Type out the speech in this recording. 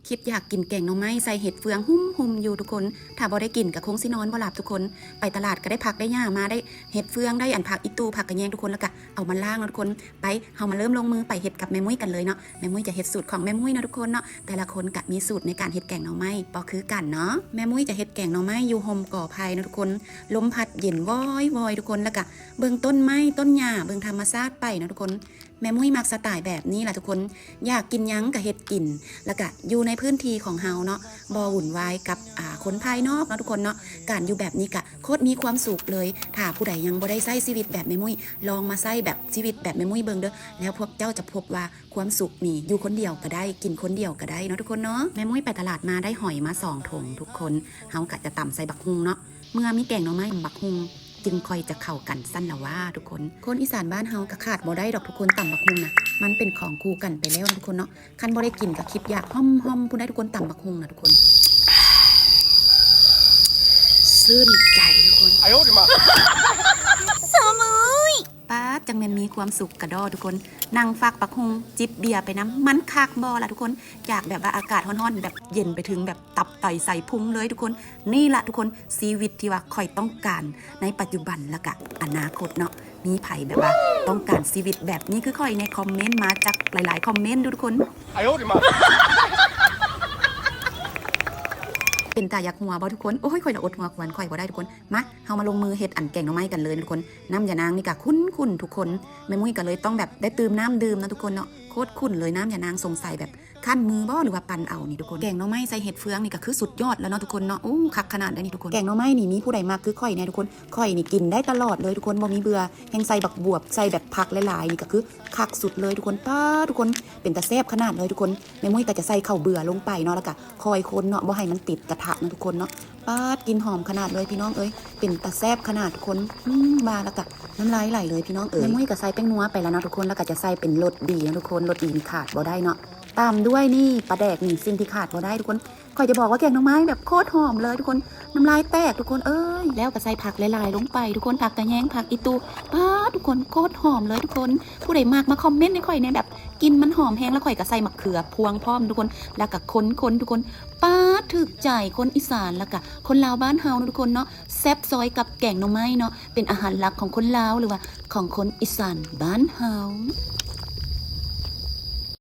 ຄິດຢາກກິນແກງໜໍ່ໄມ້ໃສ່ເຫັດເຟືອງຫຸ້ມໆຢູ່ທຸກຄົນ. ຖ້າບໍ່ໄດ້ກິນກະຄົງຊິນອນບໍ່ຫຼັບທຸກຄົນ. ໄປຕະຫຼາດກະໄດ້ຜັກໄດ້ຫຍ້າມາ ໄດ້ເຫັດເຟືອງ ໄດ້ອັນຜັກອີ່ຕູ່ ຜັກກະແຍງທຸກຄົນ ແລ້ວກະເອົາມາລ້າງເນາະທຸກຄົນ. ໄປ ເຮົາມາເລີ່ມລົງມືໄປເຮັດກັບແມ່ມຸ້ຍກັນເລີຍເນາະ. ແມ່ມຸ້ຍຈະເຮັດສູດຂອງແມ່ມຸ້ຍເນາະທຸກຄົນເນາະ. ແຕ່ລະຄົນກະມີສູດໃນການເຮັດແກງໜໍ່ໄມ້ບໍ່ຄືກັນເນາະ. ແມ່ມຸ້ຍຈະເຮັດແກງໜໍ່ໄມ້ຢູ່ຮົ່ມກໍໄຜ່ເນາະທຸກຄົນ. ລົມພັດເຢັນວອຍໆທຸກຄົນ ແລ້ວກະເບິ່ງຕົ້ນໄມ້ຕົ້ນຫຍ້າ ເບິ່ງທຳມະຊາດໄປເນາະທຸກຄົນ. ແມ່ມຸ້ຍມັກສະໄຕແບບນີ້ລະທຸກຄົນ. ຢາກກິນຫຍັງກະເຮັດກິນ ແລ້ວກະຢູ່ໃນພື້ນທີ່ຂອງເຮົາເນາະ ບໍ່ວຸ່ນວາຍກັບ ອາ ຄົນພາຍນອກເນາະທຸກຄົນເນາະ. ການຢູ່ແບບນີ້ກະໂຄດມີຄວາມສຸກເລີຍ. ຖ້າຜູ້ໃດຍັງບໍ່ໄດ້ໃຊ້ຊີວິດແບບແມ່ມຸ້ຍ ລອງມາໃຊ້ແບບຊີວິດແບບແມ່ມຸ້ຍເບິ່ງເດີ້ ແລ້ວພວກເຈົ້າຈະພົບວ່າຄວາມສຸກນີ້ຢູ່ຄົນດຽວກະໄດ້ ກິນຄົນດຽວກະໄດ້ເນາະທຸກຄົນເນາະ. ແມ່ມຸ້ຍໄປຕະຫຼາດມາໄດ້ຫອຍມາສອງຖົງທຸກຄົນ. ເຮົາກະຈະຕຳໃສ່ບັກຫຸ່ງເນາະ. ເມື່ອມີແກງໜໍ່ໄມ້ ບັກຫຸ່ງຈຶ່ງຄ່ອຍຈະເຂົ້າກັນຊັ້ນລະວ່າທຸກຄົນ. ຄົນອີສານບ້ານເຮົາກະຂາດບໍ່ໄດ້ດອກທຸກຄົນ ຕຳບັກຫຸ່ງນະ ມັນເປັນຂອງຄູ່ກັນໄປແລ້ວນະທຸກຄົນເນາະ. ຄັນບໍ່ໄດ້ກິນກະຄິດຢາກຮ່ອມໆພຸ້ນໃດ໋ທຸກຄົນ ຕຳບັກຫຸ່ງນະທຸກຄົນ. ຊື່ນໃຈທຸກຄົນ. ອາໂຍ ສະມຸຍ ປາດ ຈັ່ງແມ່ນມີຄວາມສຸກກະດໍ້ທຸກຄົນ. ນັ່ງຟັກບັກຫຸ່ງ ຈິບເບຍໄປນຳ ມັນຄັກບໍ່ລະທຸກຄົນ. ຈາກແບບວ່າອາກາດຮ້ອນໆ ແບບເຢັນໄປເຖິງແບບຕັບໄຕໄສ້ພຸງເລີຍທຸກຄົນ. ນີ້ລະທຸກຄົນ ຊີວິດທີ່ວ່າຂ້ອຍຕ້ອງການໃນປັດຈຸບັນ ແລ້ວກະອະນາຄົດເນາະ. ມີໃຜແບບວ່າຕ້ອງການຊີວິດແບບນີ້ຄືຂ້ອຍແດ່ ຄອມເມັນມາຈັກຫຼາຍໆຄອມເມັນດູທຸກຄົນ. ອາໂຍ ເປັນຕາຢາກຫົວບໍ່ທຸກຄົນ? ໂອ້ຍ ຂ້ອຍລະອົດຫົວຂວັນຂ້ອຍບໍ່ໄດ້ທຸກຄົນ. ມາ ເຮົາມາລົງມືເຮັດອັນແກງໜໍ່ໄມ້ກັນເລີຍທຸກຄົນ. ນ້ຳຢານາງນີ້ກະຂຸ້ນໆທຸກຄົນ. ແມ່ມຸ້ຍກະເລີຍຕ້ອງແບບໄດ້ຕື່ມນ້ຳດື່ມເນາະທຸກຄົນເນາະ. ໂຄດຂຸ້ນເລີຍ ນ້ຳຢານາງ ສົງໄສແບບຄັ້ນມືບໍ່ ຫຼືວ່າປັ່ນເອົານີ້ທຸກຄົນ. ແກງໜໍ່ໄມ້ໃສ່ເຫັດເຟືອງນີ້ກະຄືສຸດຍອດແລ້ວເນາະທຸກຄົນເນາະ. ໂອ້ ຄັກຂະໜາດໃດ໋ນີ້ທຸກຄົນ. ແກງໜໍ່ໄມ້ນີ້ມີຜູ້ໃດມັກຄືຂ້ອຍແດ່ທຸກຄົນ? ຂ້ອຍນີ້ກິນໄດ້ຕະຫຼອດເລີຍທຸກຄົນ ບໍ່ມີເບື່ອ. ແຮ່ງໃສ່ບັກບວບ ໃສ່ແບບຜັກຫຼາຍໆນີ້ກະຄືຄັກສຸດເລີຍທຸກຄົນ. ປາດ ທຸກຄົນ ເປັນຕາແຊບຂະໜາດເລີຍທຸກຄົນ. ແມ່ມຸ້ຍກະຈະໃສ່ເຂົ້າເບືອລົງໄປເນາະ ແລ້ວກະ ຄ່ອຍຄົນເນາະ ບໍ່ໃຫ້ມັນຕິດກະທະເນາະທຸກຄົນເນາະ. ປາດ ກິ່ນຫອມຂະໜາດເລີຍພີ່ນ້ອງເອີຍ ເປັນຕາແຊບຂະໜາດທຸກຄົນ. ອືມ ວ່າແລ້ວກະນ້ຳລາຍໄຫຼເລີຍພີ່ນ້ອງເອີຍ. ແມ່ມຸ້ຍກະໃສ່ແປ້ງນົວໄປແລ້ວເນາະທຸກຄົນ ແລ້ວກະຈະໃສ່ເປັນລົດດີເນາະທຸກຄົນ. ລົດດີນີ້ຂາດບໍ່ໄດ້ເນາະ. ຕາມດ້ວຍນີ້ ປາແດກນີ້ ສິ່ງທີ່ຂາດບໍ່ໄດ້ທຸກຄົນ. ຂ້ອຍຈະບອກວ່າແກງໜໍ່ໄມ້ແບບໂຄດຫອມເລີຍທຸກຄົນ. ນ້ຳລາຍແຕກທຸກຄົນເອີຍ. ແລ້ວກະໃສ່ຜັກຫຼາຍໆລົງໄປທຸກຄົນ ຜັກກະແຍງ ຜັກອີ່ຕູ່. ປາດ ທຸກຄົນ ໂຄດຫອມເລີຍທຸກຄົນ. ຜູ້ໃດມັກມາຄອມເມັນໃຫ້ຂ້ອຍແດ່ແບບ ກິ່ນມັນຫອມແຮງ ແລ້ວຂ້ອຍກະໃສ່ໝາກເຂືອພວງພ້ອມທຸກຄົນ ແລ້ວກະຄົນໆທຸກຄົນ. ປາດ ຖືກໃຈຄົນອີສານ ແລ້ວກະຄົນລາວບ້ານເຮົາເນາະທຸກຄົນເນາະ. ແຊບຊອຍກັບແກງໜໍ່ໄມ້ເນາະ ເປັນອາຫານຫຼັກຂອງຄົນລາວ ຫຼືວ່າຂອງຄົນອີສານບ້ານເຮົາ.